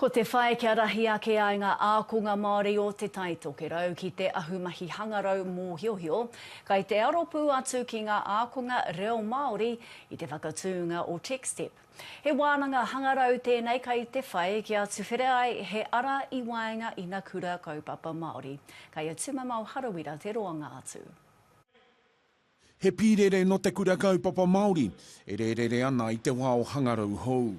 Ko te whai kia rahi ake ai ngā ākonga Māori o Te Tai Tokerau ki te ahumahi hangarau mōhiohio, kai te aro pū atu ki ngā ākonga reo Māori i te whakatūnga o TechStep. He wānanga hangarau tēnei kai te whai kia tuwhera ai he ara i waenga i na kura kaupapa Māori. Kai a Tumamao Harawira te roanga atu. He pīrere nō te Kura Kaupapa Māori e rērere ana i te wā o hangarau hou.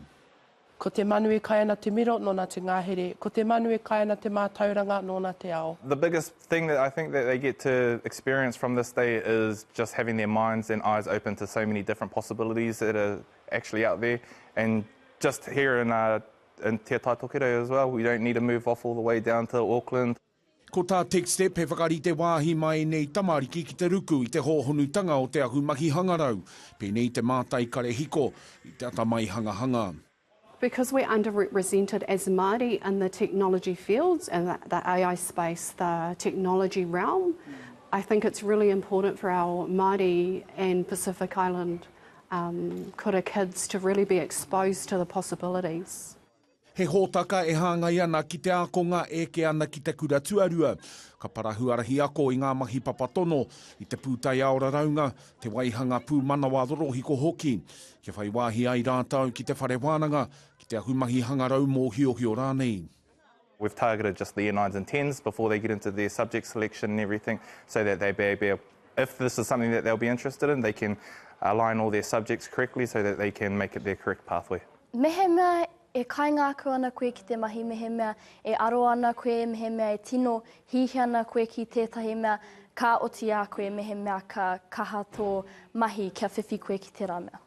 Ko te manu e kai ana te miro, nōna te ngahere. Ko te manu e kai ana te mātauranga, nōna te ao. The biggest thing that I think that they get to experience from this day is just having their minds and eyes open to so many different possibilities that are actually out there and just here in, uh, in Te Tai Tokerau as well, we don't need to move off all the way down to Auckland. Ko tā TechStep he whakarite wāhi mā ēnei tamariki ki te ruku i te hōhonutanga o te ahumahi hangarau, pēnei i te mātai karehiko, i te atamai hangahanga. Because we're underrepresented as Māori in the technology fields and the, the AI space, the technology realm, I think it's really important for our Māori and Pacific Island um, kura kids to really be exposed to the possibilities. He hōtaka e hāngai ana ki te ākonga e eke ana ki te kura tuarua. Ka para huarahi ako i ngā mahi papatono, i te pūtaiao raraunga, te waihanga pūmanawa rorohiko hoki, kia whai wāhi ai rātou ki te whare wānanga, ki te ahumahi hangarau mōhiohio rānei. We've targeted just the year nines and tens before they get into their subject selection and everything so that they be able, if this is something that they'll be interested in, they can align all their subjects correctly so that they can make it their correct pathway. Mehemea e kaingākau ana koe ki te mahi, mehemea e aro ana koe, mehemea e tino hiahia ana koe ki tētahi mea, ka oti i a koe mehemea ka kaha tō mahi kia whiwhi koe ki tērā mea.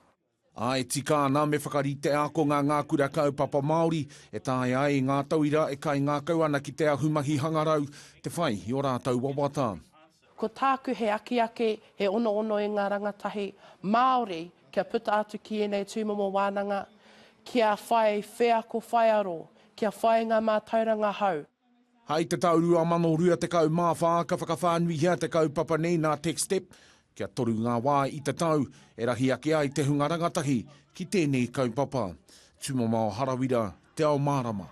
Ā, e tika ana me whakarite ākonga ngā kura kaupapa Māori e taea ai ngā tauira e kaingākau ana ki te ahumahi hangarau te whai i ō rātou wawata. Ko tāku he akiaki, he onoono i ngā rangatahi Māori kia puta atu ki ēnei tūmomo wānanga, kia whai wheako whaiaro, kia whai ngā mātauranga hou. Hai te tau 2024 ka whakawhānuihia te kaupapa nei nā TechStep, kia toru ngā wā i te tau e rahi ake ai te hunga rangatahi ki tēnei kaupapa. Tumamao Harawira, Te Ao Mārama.